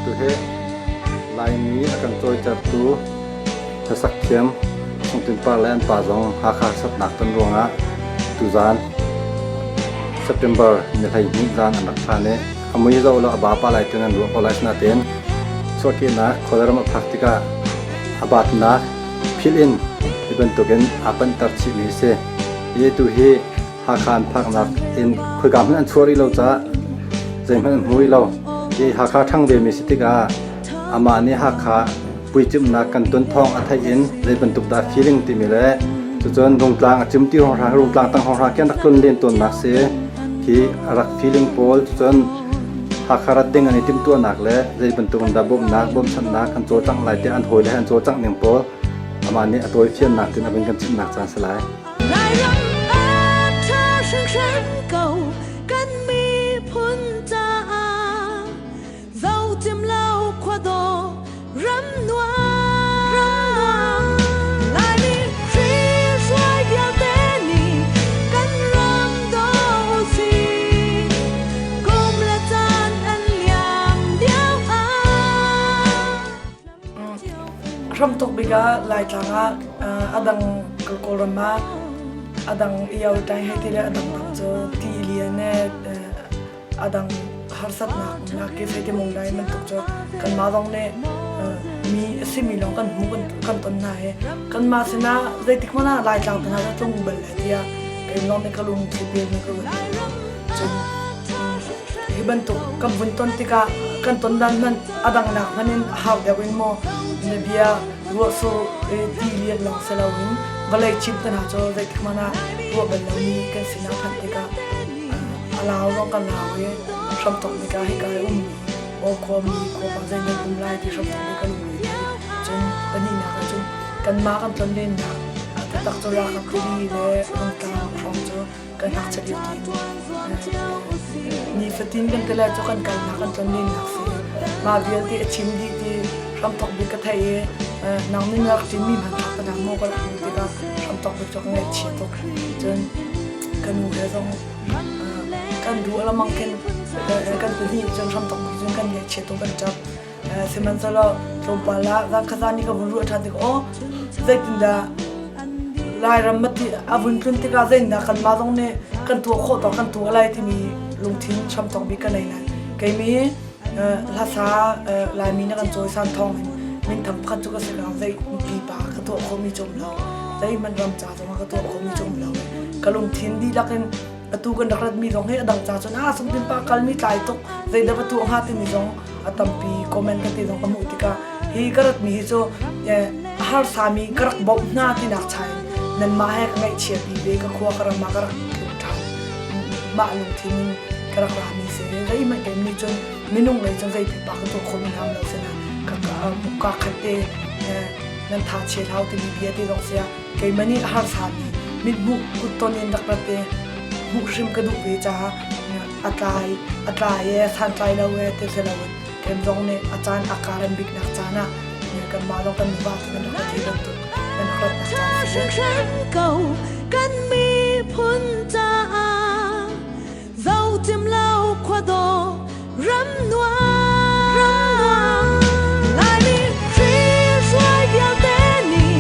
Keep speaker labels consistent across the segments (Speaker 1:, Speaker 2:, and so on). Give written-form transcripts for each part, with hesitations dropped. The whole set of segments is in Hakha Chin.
Speaker 1: Atu hi Laimi a kan cawitertu hlasak thiam Sung Tin Par le an pa zong Hakha harsatnak ton ruangah tuzaan September ni 12 zan an rak phan i a mui zoh law a ba pah lai ti nan ruah ko lai. Asinain chuahkehnak Kawlram a phak tikah a batnak philh in hi bantukin aa panhter chihmi a si. Hi atu hi Hakha an phaknak in khoika hmanh an chuah rih lo caah zeihmanh an hmu rih lo. Hi Hakha ṭhang vemi si tikah amah nih Hakha puicimhnak kan ton thawng a theih in zei bantuk dah feeling timi le cucun Rungtlang a cim ti hrawnghrang Rungtlang tang hrawnghrang khi an rak tlun len tawnnak si. Hi a rak feeling pawl cucun Hakha rat ding an i timhtuahnak le zei bantuk in dah bawmhnak bawmchanhnak kan cawlcangh lai tiah an hawile he an cawlcangh ning pawl amah nih a tawifiannak tin a vun kan chimhnak caan si lai.
Speaker 2: Lairam a ṭha hringhran ko kan miphun caah zohcim lo khuadawh ram nuam Laimi hruai vialte nih kan ram daw usih kum le caan an liam lio ah
Speaker 3: Hramthawk bik ah Laitlang ah a dang Kawlram ah a dang io ṭai hei ti le a dangdang cu ti lian e a dang harsatnak umnak ke sei ti mong dai bantuk cu kanmah zong nih mi a simi lawng kan hmu kan ton hna hi kanmah sinah zeitik hmanh ah Laitlang te hna cu tlung bal lai tiah kei zong nih ka lung thli pel in ka ruat cun Hi bantuk kan vun ton tikah kan ton dan hmanh a dangnak hmanh in hau deuh in maw na bia ruahsur ti lian lawng si loin vawlei chim te hna cu zeitik hmanh ah ruah bal lomi kan sinah phanh tikah a lau zong kan lau i hramthawk bik ah hika i ummi aw khuami khuapa zei nan um lai ti hramthawk bik kan um rih cun pahnihnak ah cun kanmah kan tlonlennak taktak cu ralkap tili le rungtlang hrawng cu kan ngakchia lio tein nifatin kan tile cu kan kalnak kan tlonlennak si mah vialte a chim dih ti hramthok bik ka theih i nang nih na rak ṭinmi hmanthlak ka dang maw ka rak hmuh tikah hramthok bik cu ka ngaihchia tuk cun ka nu he zong kan duh alamang khin kan pahnih cun hramthok bik cun kan ngaihchia tuk kan ṭap Sihmanhsehlaw tlawmpal ah zan ni ka vun ruah ṭhan tik aw zeitindah Lairam mati a vun tlun tikah zeitindah kanmah zong nih kan tuah khawh tawk kan tuah lai timi lungthin hramthawk bik ka nei lai. Keimi hlasa Laimi na kan cawisan thawng in minthang pakhat cu ka si ko zei pipa ka tuah khawhmi cu um lo zeihmanh ram ca zong ah ka tuah khawhmi cu um lo ka lungthin dihlak in atu kan rak ratmi zong hi a dang ca cun ah sungtin pa kalmi tlai tuk zeidah va tuah hnga timi zong a tampi comment ka ti zong ka hmuh tikah hi ka ratmi hi cu a harsami ka rak bawmh hna tinak chai nanmah he ka ngaihchia pi ve ka khua ka ram ah ka rak tlung ṭhan mah lungthin in ka rak rami si zeihmanh kem nih cun minung lei cun zei pipa ka tuah khawh mi hna lo sina ka ka khat te nan tha chia hlau timi bia te zong sia keimah nih harsami mithmuh kutton in rak rat te hmuh hrim ka duh ve caah a tlai a tlai e santlai lo e ti si loin kem zong nih a caan a karan biknak caan ah kanmah zong kan nuva cu kan rak thi bantuk kan rak ratnak caan si.
Speaker 2: ko kan miphun caah Zotim lo khuadawh ram nuam Laimi hruai vialte nih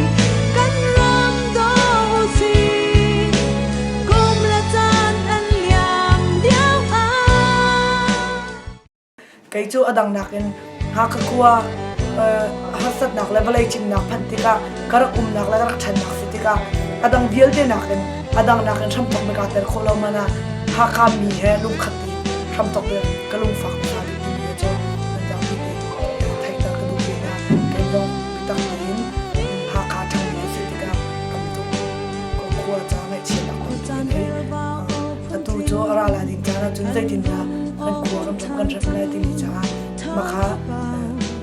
Speaker 2: kan ram daw usih kum le caan an liam lio ah
Speaker 3: Kei cu a dang nakin Hakha khua harsatnak le vawlei cimnak phanh tikah ka rak umnak le ka rak ṭhannak si tikah a dang vialte nakin a dang nakin hramthawk na kaa tel khawh lo man ah Hakha mi he lungkhat tein hramthawk le ka lungfak hmasa ding timi cu nan zapi te theihter ka duh ve hna. Kei zong biatak tein Hakha ṭhangmi ka si tikah tam tuk khua ca ngaihchiatnak tampi ka ngei. Atu cu a ra lai ding caan ahcun zeitindah kan khua kan ram kan rem lai timi caah makha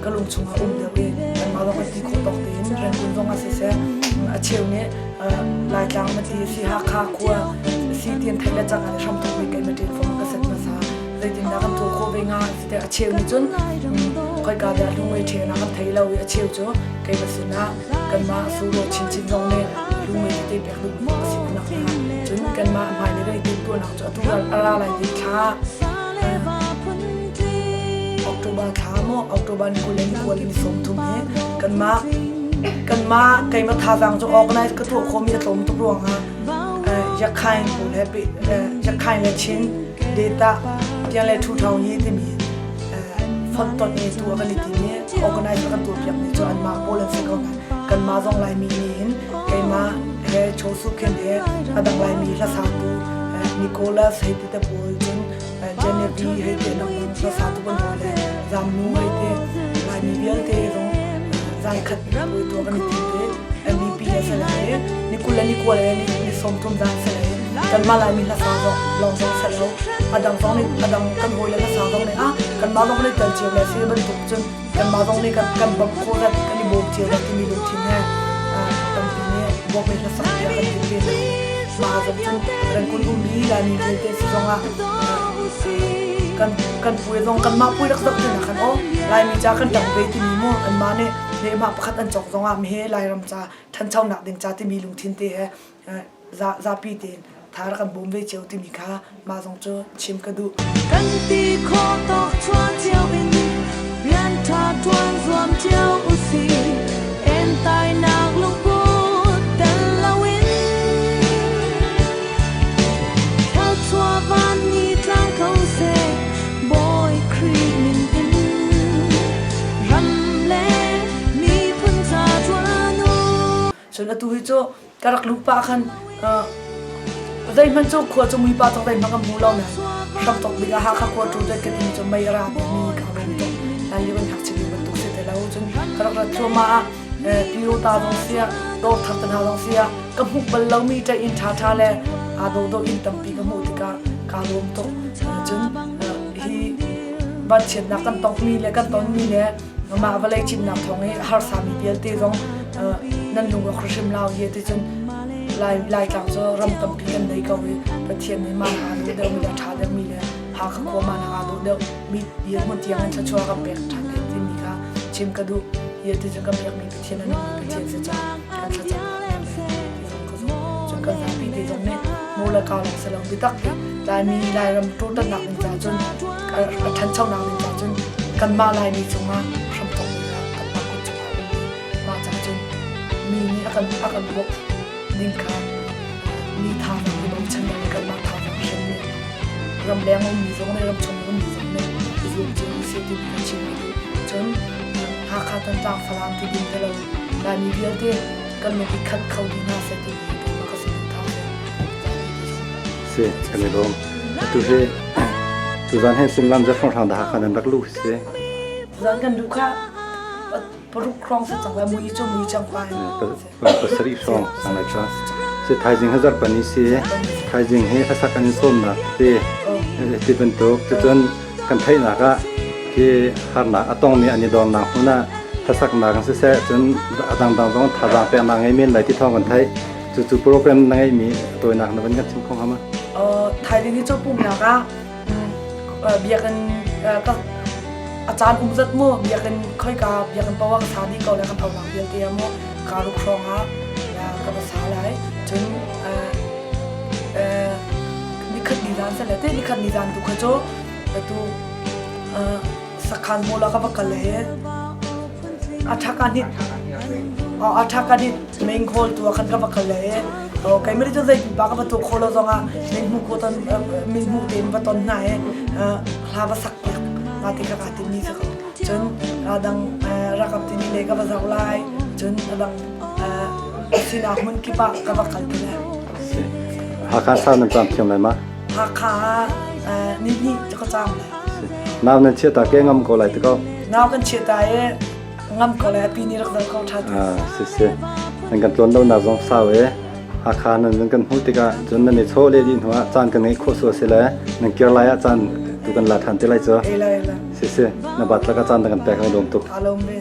Speaker 3: ka lung chungah um deuh i kanmah zong kan ti khawh tawk tein Rangoon zong ah siseh a cheu nih Laitlang na ti si Hakha khua si ti an theih le cang ah hramthok bik keimah ṭin fom ka set hmasa zeitindah kan tuah khawh ve hnga ti a cheu nih cun khoika dah lungmei ṭhen ah kan thei lo i a cheu cu keimah sinah kanmah suro chinchin zong nih lungmei tete pek duhmi a si nak hna cun kanmah hmailei kan i timhtuahnak cu atu a ra lai ding thla October thla maw October. October ni 20 le ni 9 le ni 30 hi kanmah kanmah keimah thazaang cu organize ka tuah khawhmi a tlawm tuk ruangah Yakhain pawl he Yakhain le Chin data tiang le Thu Thong Yi timi fonhtonh i tu a kan i tim i organize a kan tuahpiak mi cu anmah pawl an si ko nain kanmah zong Laimi nih hin keimah he Cho Su Khin he a dang Laimi hlasatu Nicholas hei ti te pawl cun Genevieve hei ti dang hlasatu kan hawi le Zamnu hei ti Laimi vialte zong zan khat puai tuah kan i tim te MVP a si lai ni 20 le ni 9 le ni 30 zan si lai kanmah Laimi hlasa zong lawng zong si lo a dang zong nih a dang kan hawile hlasa zong nih ah kanmah zong nih tel cio le si bantuk cun kanmah zong nih kan kan bawmh khawh zat kan i bawm cio le timi lungthin he tampi nih bawmh le hlasak tiah kan tim ve hna mah zong cun Rangoon ummi Laimi vialte si zong ah kan kan puai zong kanmah puai rak zoh te khan aw Laimi ca kan ṭang ve timi mu anmah nih lehmah pakhat an cawk zong ah mihe Lairam ca ṭhanchonak ding ca timi lungthin te he zapi tein tha rak kan bawm ve cio timi kha mah zong cu chim ka duh.
Speaker 2: Kan ti khawh tawk chuah cio in rian ṭha ṭuan zuam cio usih. Entainak lungput tel loin thluachuah van ni tlang ko seh Bawi Khrih min in ram le miphun ca ṭuan u.
Speaker 3: Cun atu hi cu ka rak luh pah khan zeihmanh cu khua cu muipa cak zeihmanh kan hmu lo nain hramthok bik ah Hakha khua ṭu deuh ka timi cu mei a ra mi ka lung tuk hlan lio kan ngakchia lio bantuk si te lo cun ka rak rat thluahmah ah Pyota zong siah dawr thar te hna zong siah ka hmuh bal lomi ṭaih inn ṭhaṭha le aa dawhdawh inn tampi ka hmuh tikah kaa lawm tuk cun hi vanchiatnak kan tongmi le kan tonmi le mah vawlei cimnak thawng i harsami vialte zong nan lung a hrim lau ye ti cun lai laitlang cu ram tampi kan nei ko i Pathian nih mah aa dawh deuhmi le ṭha deuhmi le Hakha khua mah aa dawh deuh mi dirhmun tiang in thluachuah kan pek ṭhan lai timi kha chim ka duh ye ti cun kan biakmi Pathian a nungmi Pathian si caah kan thlacamnak le ti zong ka zumh cun kan zapi te zong nih mu le ka lawng si lo biatak te Laimi Lairam ṭuṭannak ding ca cun a ṭhanchonak ding ca cun kanmah Laimi cungah hramthawk mi kha kanmah kut cungah a um i mah ca cun mi nih a kan a kan bawmh ding kha mi thazaang i bochan lo i kanmah thazaang hrim nih ramleng ummi zong nih ramchung ummi zong nih i zuam cio usih timi kha chim ka duh. Cun Hakha Thantlang Falam Tidim te lo Laimi vialte kan lung i khat kho dih hna seh timi hi keimah ka saduhthah a si.
Speaker 1: Si, kan i lawm. Atu hi tuzan hin Simlam zat hrawnghrang dah Hakha nan rak luh si.
Speaker 3: Zan kan duh kha paruk hrawng si cang lai mui cu mui cang pa
Speaker 1: Pasarih hrawng sang lai cha. Si thaizing hazar pani si thaizing hi hlasak kan in sawmnak te ti bantuk cucun kan theihnak ah khi harnak a tongmi an i dornak hmun ah hlasaknak in siseh cun a dangdang zong thazaang peknak ngei men lai ti thawng kan theih. Cucu program na ngeihmi a tawinak na van kan chim kho hnga ma?
Speaker 3: Thaizing hi cu pumnak ah biakinn a caan um zat mu biakinn khoika biakinn poah ka sa dih ko le kan aunak vialte ah mu kaa ruk hrawng ah ka va sa lai cun nikhat ni zan sale te nikhat ni zan tu kha cu tu sakhan hall ah ka va kal he a ṭhaka nih main hall tu ah khan ka va kal le keimah nih cun zei pipa ka va tuah khawh lo zongah min hmuh khawh ton min hmuh tein va ton hna i hla va sak piak mah ti kha kaa timmi si ko cun a dang rakap timi le ka va zoh lai cun a dang sinak hmun kip ah ka va kal ti lai
Speaker 1: Hakha sa nan caam thiam lai ma?
Speaker 3: Hakha ah ni hnih cu ka caam lai.
Speaker 1: Nau nan chia ta ke ngam ko lai ti ko.
Speaker 3: Nau kan chia ta i ngam ko lai pi nih rak dal ko ṭha ti.
Speaker 1: Ah, si si. Nan kan tlawn lo nak zong sau e. Hakha nan nan kan hmuh tikah cun nan i chaw le dih hnu ah caan kan ngeih khawh sual si le nan kir lai ah caan tu kan la ṭhan te lai cu.
Speaker 3: Ela ela.
Speaker 1: Si si. Na bat laka caan na kan pek ang lawm tuk.
Speaker 3: Kaa lawm ve.